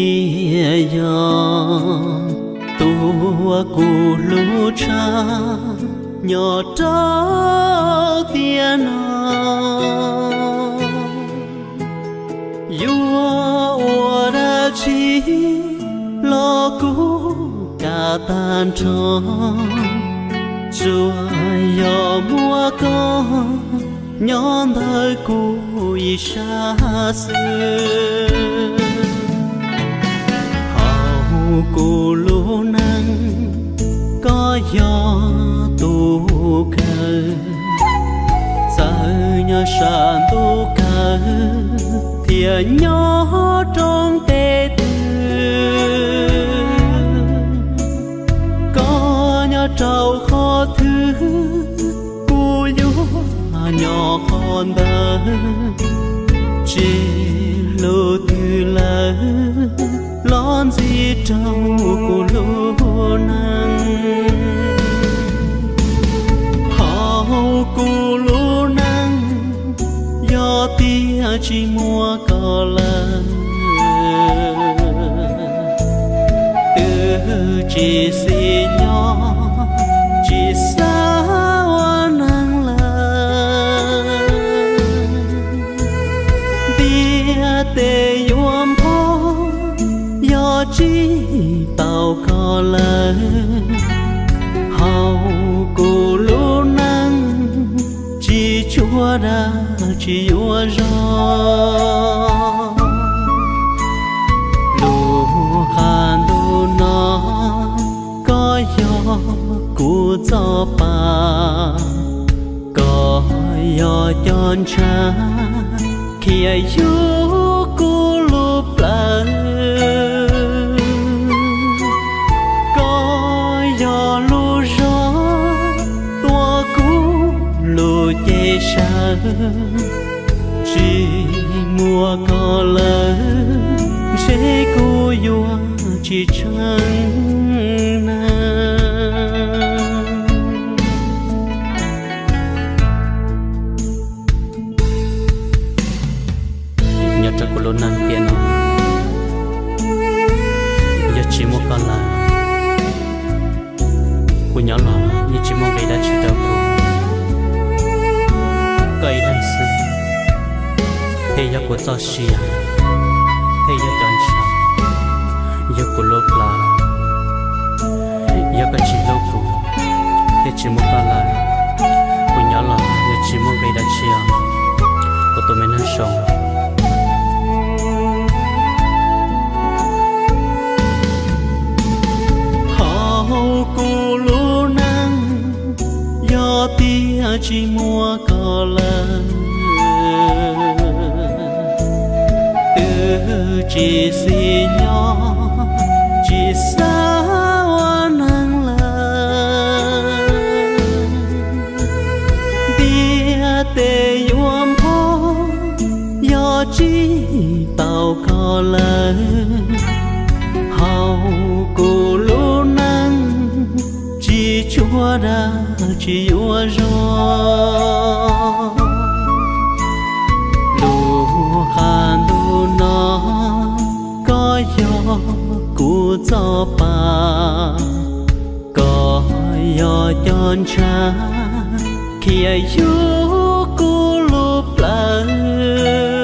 Tias yog tus uas kuv hlub tshaj nyob rau tiam no, yuav ua dab tsi los kuj kam tag nrho. Tsuas yog muaj koj nyob ntawm kuv ib sab xwb. Hauv kuv lub neej koj yog tus kawg, txawm nyob sab ntuj kawg thiab nyob roob teb twg, koj nyob rau qhov twg kuv yuav nyob qhov ntawd, tsis hlub twg lawm los ntxiv rau kuv lub neej. Hauv kuv lub neej yog tias tsis muaj koj lawm, twb tsis xis nyob tsis xav ua neeg lawm. Ntiaj teb yuav npog, yog tsis tau koj lawm, hauv kuv lub neej tsis tshuav dab tsi yuav zoo. Lub qab ntuj no koj yog kuv txoj pa, koj yog cov ntshav khiav yug kuv lub plawv. Koj yog lub zog tuav kuv lub cev sawv, tsis muaj koj lawm ntshe kuv yuav tsis tsheej neeg. Nyob rau kuv lub neej tiam no, yog tsis muaj koj lawm, kuv nyob los yeej tsis muaj nqis dab tsi rau kuv. Koj ib leeg xwb thiaj yog kuv txoj sia, thiaj yog cov ntshav yug kuv lub plawv. Yog koj tsis hlub kuv thiab tsis muaj koj lawm, kuv nyob los yeej tsis muaj nqis dab tsi os, kuv tus me neeg zoo. Hauv kuv lub neej yog tias tsis muaj koj lawm, twb tsis xis nyob tsis xav ua neeg lawm. Ntiaj teb yuav npog, yog tsis tau koj lawm, hauv kuv lub neej tsis tshuav dab tsi yuav zoo. Lub qab ntuj no koj yog kuv txoj pa, koj yog cov ntshav khiav yug kuv lub plawv.